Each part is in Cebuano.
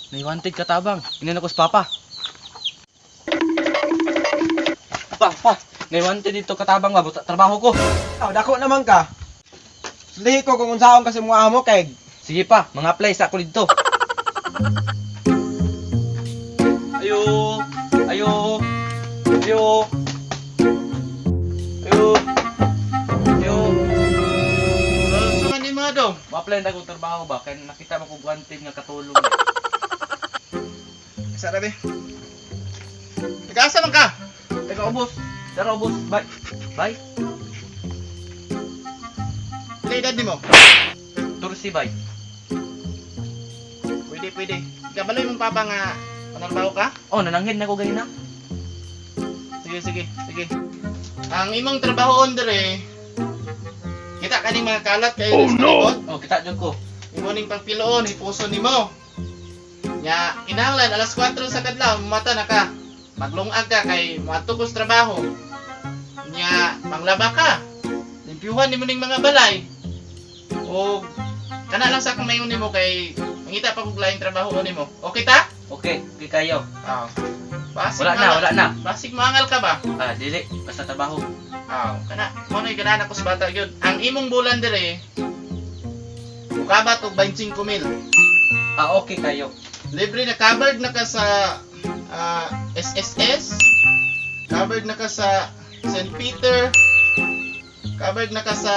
May wanted katabang. Inano ko sa papa. Pa, pa. May wanted dito katabang ba? Buta- Trabaho ko. Aw, dako naman ka. Sulihi ko kung unsaon kasi mga amo kay Sige pa, mga apply sa ako dito. Ayo, ayo, ayo, ayo, ayo. Sa man ni mga dong. Ma-apply na akong trabaho ba? Kaya nakita mo kong wanted nga katulong. Sa rabi. Nag-asa man ka? Teka, ubos. Tara, ubos. Bye. Bye. Pila edad nimo? Tursi, bye. Pwede, pwede. Kabaloy mong papa nga panarbaho ka? Oh, nananghid na ko ganina. Sige, sige, sige. Ang imong trabahoon dire, kita kaning mga kalat kayo oh, no. Oh, kita jud ko. Imo ning pagpiloon, hipuson nimo. Nya, kinahanglan alas 4 sa kadlaw, mata na ka. Maglungag ka kay moadto ko sa trabaho. Nya, manglaba ka. Limpyuhan nimo ning mga balay. O kana lang sa akong mayon nimo kay mangita pa kog laing trabaho nimo. Okay ta? Okay, okay kayo. Ah. Basig Wala na, wala na. Basig mangal ka ba? Ah, dili. Basta trabaho. Ah, kana. Mo na ganahan ako sa bata gyud. Ang imong bulan dire mukabat og 25,000. Ah, okay kayo. Libre na covered na ka sa SSS, covered na ka sa St. Peter, covered na ka sa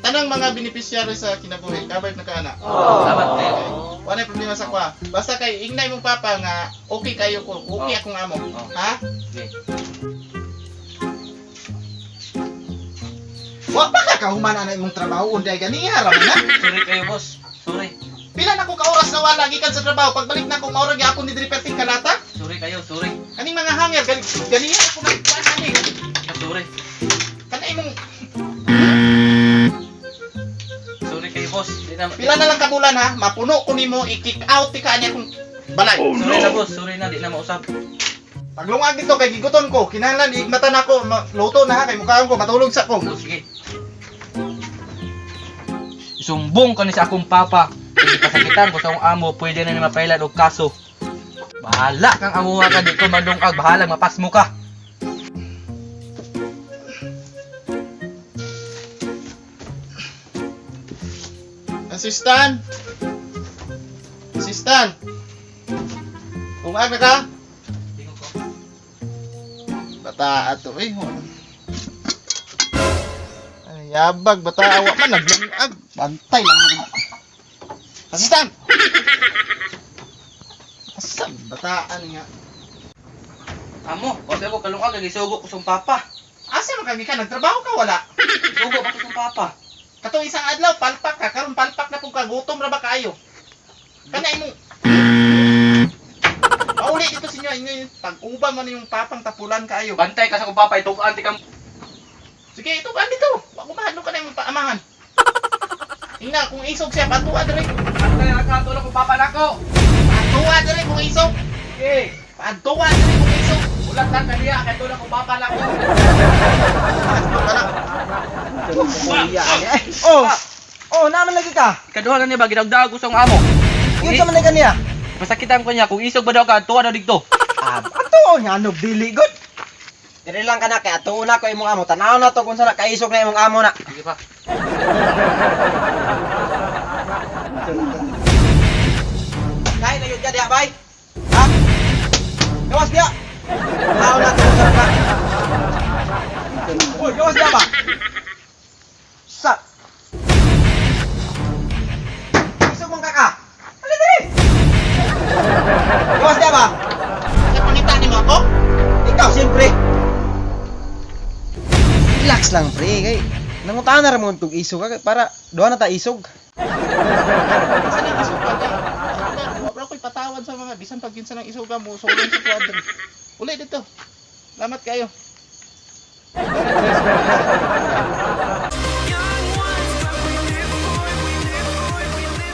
tanang mga beneficiary sa kinabuhi, covered na ka ana. Salamat kayo. Okay. Wala problema sa kwa. Basta kay ingnay mong papa nga okay kayo ko, okay Oh. akong amo. Oh. Ha? Okay. Wa pa ka kahuman ana imong trabaho unday ganiha ra man na. Sorry kayo, boss. Sorry. Pila na ko ka oras na wala gikan sa trabaho. Pagbalik na ko maura gyapon ni diri perting kalata. Sorry kayo, sorry. Kaning mga hanger gani ganiha ako nagkuan ani. Ah, sorry. Kana imong Sorry kayo, boss. Di na, Pila na lang ka bulan ha, mapuno ko nimo i-kick out ti ka niya kung balay. Sorry na, boss. Sorry na, di na mausap. Paglungag dito kay gigutom ko, kinahanglan igmata na ko, luto na ha kay mukhaon ko, matulog sa ko. Oh, sige. Isumbong ka ni sa akong papa. Kung pasakitan ko sa akong amo, pwede na ni mapailan og kaso. Bahala kang amuha ka dito, mandungag. Bahala, mapasmo ka. Assistant. Assistant. Lungag na ka? Tingog ko. Bata ato eh. Ay, yabag bata awa man naglungag. Bantay lang. Assistant. Assistant, bataan nga. Amo, wag ako kalungag, gisugo ko sa akong papa. Asa man kagi ka nagtrabaho ka wala? Sugo pa ko sa akong papa. Katong isang adlaw palpak ka karon palpak na pud ka gutom ra ba kaayo. Kana imong Pauli dito sa inyo inyo pag-uba man yung papang tapulan kaayo. Bantay ka sa akong papa, itukaan ti ka. Sige, ito ka dito. Wa ko mahadlok ka na imong paamahan. Ingna kung isog siya patuwa dire. Bantay na ka tulog kong papa nako. Patuwa dire kung isog. Sige. Patuwa dire kung isog. Ulat lang kaniya kay tulog kong papa nako. Mahadlok ka na. Oh. Oh, naman lagi ka. Ikaduha na niya ba gidagdag ko sa akong amo. Yun sa man na ganiya. Pasakitan ko niya kung isog ba daw ka tuwa daw didto. Ah, ato nga ano dili good. Dili lang ka na kay ato na ko imong amo. Tanaw na to kung sana kaisog na imong amo na. Sige pa. Kain na yun ka diha, bay. Ha? Gawas diha. Tanaw na to kung sana ka. Uy, gawas diha ba? Sa. Isog mong kaka. Ali diri. Gawas diha ba? Sa pangita nimo ako? Ikaw, siyempre. Relax lang, pre. Kay, nangutahan na ramon kung isog ka para doon na ta isog. Sa nang isog ka? Wa ra ko'y patawad sa mga bisan pag kinsa nang isuga mo sulong sa kwadro. Uli dito. Salamat kayo.